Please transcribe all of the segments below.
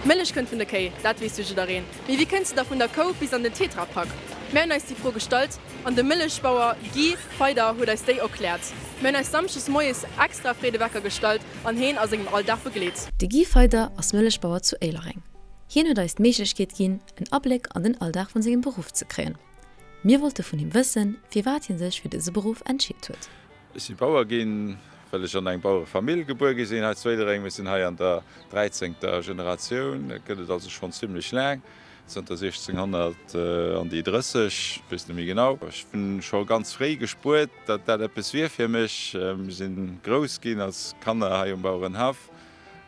D'Mëllech kënnt vun de Kéi, dat weess jo jiddereen. Mee wéi kënnt se da vun der Kou bis an den Tetrapak? Mär hunn eis déi Fro gestallt an de Mëllechbauer Guy Feyder huet eis déi erkläert. Mär hunn eis Samschdes moies extra fréi de Wecker gestallt an heen a sengem Alldag begleet. De Guy Feyder ass Mëllechbauer zu Éilereng. Hien huet eis d'Méiglechkeet ginn, en Abléck an den Alldag vun sengem Beruff ze kréien. Mir wollte vun him wëssen, firwat hien sech fir dëse Beruff entscheet huet. Ech si Bauer ginn, well ech an eng Bauerefamill gebuer gi sinn hei zu Éilereng. Mir sinn hei an der dräizéngter Generatioun. Dat gëtt et also schonn zimlech laang, zënter 1600 an déi 30, weess net méi genau. Ech hunn scho ganz fréi gespuert, datt dat eppes wier fir mech. Mir si grouss ginn als Kanner hei um Bauerenhaff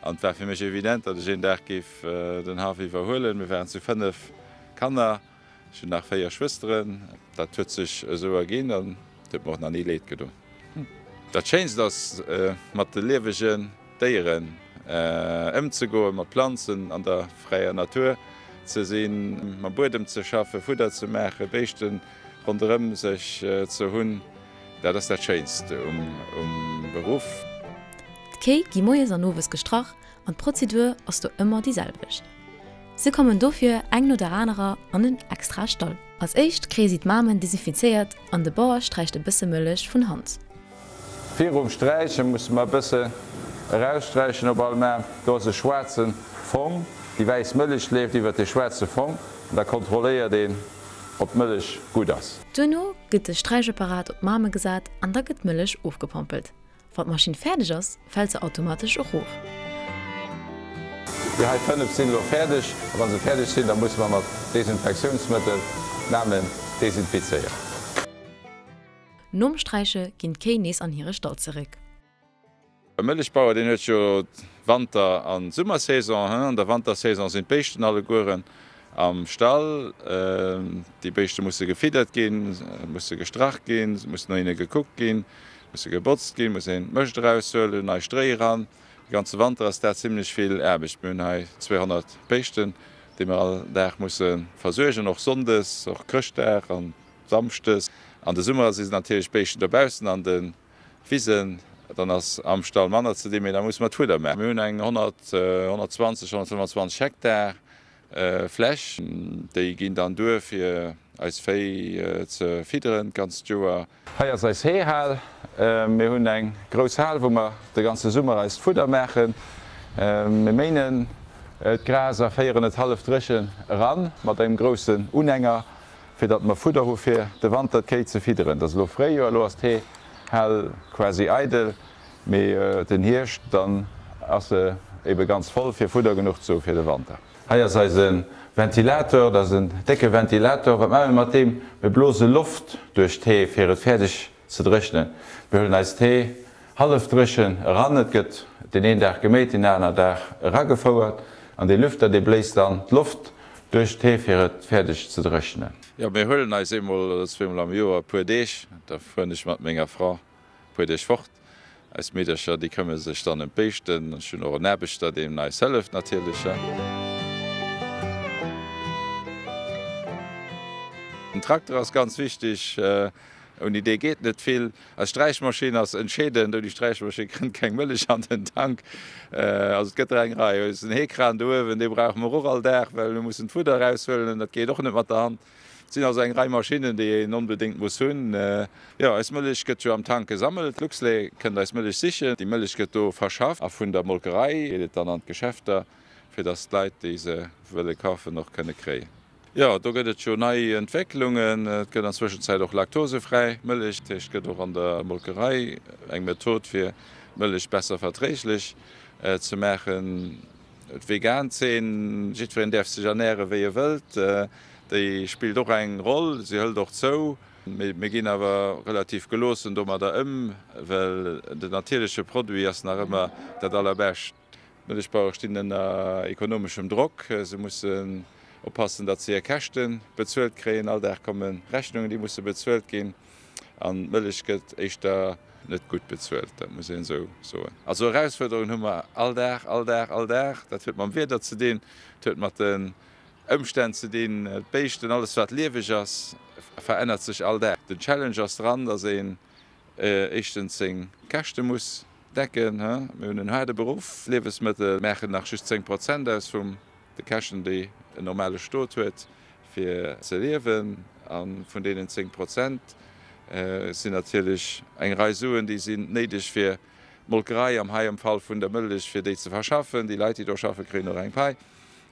an et war fir mech evident, datt ech een Dag géif den Haff iwwerhuelen. Mir waren zu 5 Kanner. Ech hunn nach 4 Schwësteren. Dat huet sech esou erginn an et huet mer och nach ni leed gedoen. Dat Schéinst ass mat de liewegen Déieren ëmzegoen, mat Planzen an der fräier Natur ze sinn, mam Buedem ze schaffen, Fudder ze maachen, Béischten ronderëm sech ze hunn. Dat ass dat Schéinst um Beruff. D'Kéi gi moies an owes gestrach an d'Prozedur ass do ëmmer déi selwecht. Se kommen dofir eng no der anerer an en extrae Stall. Als éischt kréie si d'Mamen desinfizéiert an de Bauer sträicht e bësse Mëllech vun Hand. Virum Sträiche musse mer e bësse eraussträichen op all Mam. Do ass e schwaarze Fong, déi wäiss Mëllech leeft iwwert dee schwaarze Fong an da kontrolléiert een, ob d'Mëllech gutt ass. Duerno gëtt de Sträichapparat op d'Mame gesat an da gëtt d'Mëllech ofgepompelt. Wann d'Maschinn fäerdeg ass, fält se automatesch erof. Déi hei 5 sinn elo fäerdeg a wa se fäerdeg sinn, da musse mer mat Desinfektiounsmëttel d'Namen desinfizéieren. Nom Sträiche ginn d'Kéi nees an hire Stall zeréck. E Mëllechbauer, deen huet jo Wanter a Summersaison. An der Wantersaison sinn d'Béischten allegueren am Stall. Déi Béischte musse gefiddert ginn, musse gestrach ginn, et muss no hinne gekuckt ginn. Musse gebotzt ginn, muss een d'Mëscht eraushuelen, nei Stréi eran. De ganze Wanter ass dat zimlech vill Aarbecht. Mir hunn hei 200 Béischten, déi mir all Dag musse versuergen, och Sonndes, och Chrëschtdag an Samschdes. An de Summer si natierlech d'Béischten dobaussen an de Wisen, dann ass am Stall manner ze dinn, mee da musse mer d'Fudder maachen. Mir hunn eng 100, 120, 125 Hektar Fläch. Déi ginn dann duer fir eis Véi ze fidderen d'ganzt Joer. Hei ass eis Heehal. Mir hunn eng grouss Hal, wou mer de ganze Summer eist Fudder maachen. Mir méinen d'Gras a féieren et hallef dréchen eran mat engem groussen Unhänger, fir datt mer Fudder hu fir de Wanter d'Kéi ze fidderen. Et ass elo Fréijoer, elo ass d'Heehal quasi eidel, mee den Hierscht, dann ass se ebe ganz voll, fir Fudder genuch ze hu fir de Wanter. Hei ass eise Ventilator, dat ass en décke Ventilator. Wat maache mir mat deem? Mir blose Loft duerch d'Hee, fir et fäerdeg ze dréchnen. Mir huelen eist Hee hallef dréchen eran, et gëtt deen een Dag geméit, deen aner Dag eragefouert, an dee Lüfter, dee bléist dann d'Loft duerch d'Hee, fir et fäerdeg ze dréchnen. Jo, mir huelen eis eemol oder zweemol am Joer e puer Deeg, da fueren ech mat menger Fra puer Deeg fort. Eis Meedercher, déi këmme sech dann ëm d'Béischten. Ech hunn och en Aarbechter, deen eis hëlleft natierlech. Den Trakter ass ganz wichteg, ouni dee geet net vill. Eis Sträichmaschinn ass entscheedend, ouni Sträichmaschinn kënnt keng Mëllech an den Tank. Also et gëtt der eng Rei. Eisen Heekran do uewen, dee brauche mer och all Dag, well mir mussen d'Fudder eraushuelen, dat geet och net mat der Hand. Et sinn also eng Rei Maschinnen, déi een onbedéngt muss hunn. Jo, eis Mëllech gëtt jo am Tank gesammelt. Luxlait kënnt eis Mëllech sichen. Déi Mëllech gëtt do verschafft a vun der Molkerei geet et dann an d'Geschäfter, fir datt d'Leit, déi se wëlle kafen, och kënne kréien. Jo, do gëtt et jo nei Entwécklungen. Et gëtt an Zwëschenzäit och laktosefräi Mëllech. Dat heescht, et gëtt och an der Molkerei eng Method, fir d'Mëllech besser verträglech ze maachen. D'vegan Zeen, jiddwereen däerf sech ernäre wéi e wëllt, déi spillt och eng Roll, se hëlt och zou. Mee mir ginn awer relativ geloossen domadder ëm, well den natierleche Produit ass nach ëmmer dat allerbescht. D'Mëllechbauere stinn ënner ekonomeschem Drock, se mussen oppassen, datt se hir Käschte bezuelt kréien. All Dag komme Rechnungen, déi musse bezuelt ginn. An d'Mëllech gëtt éischter net gutt bezuelt, dat muss een esou soen. Also Erausfuerderungen hu mer all Dag, all Dag, all Dag. Dat huet mam Wieder ze dinn, et huet mat den Ëmstänn ze dinn, d'Béischten, alles wat lieweg ass, verännert sech all Dag. Den Challenge ass dran, datt een éischtens seng Käschte muss decken. Mir hunn en haarde Beruff, Liewesmëttel maachen nach just 10 Prozent aus vum. De Käschten, déi en normale Stot huet fir ze liewen. A vun deenen 10 Prozent sinn natierlech eng Rei Suen, déi sinn néideg fir d'Molkerei, am hei am Fall vun der Mëllech, fir déi ze verschaffen. Déi Leit, déi do schaffen, kréien och eng Pai,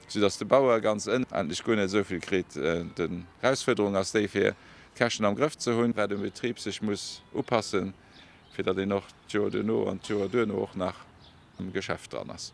soudass de Bauer ganz endlech guer net esou vill kritt. D'Erausfuerderung ass déi, fir d'Käschten am Grëff ze hunn, wat um Betrib sech muss upassen, fir datt een och d'Joer duerno an d'Joer duerno och nach am Geschäft dran ass.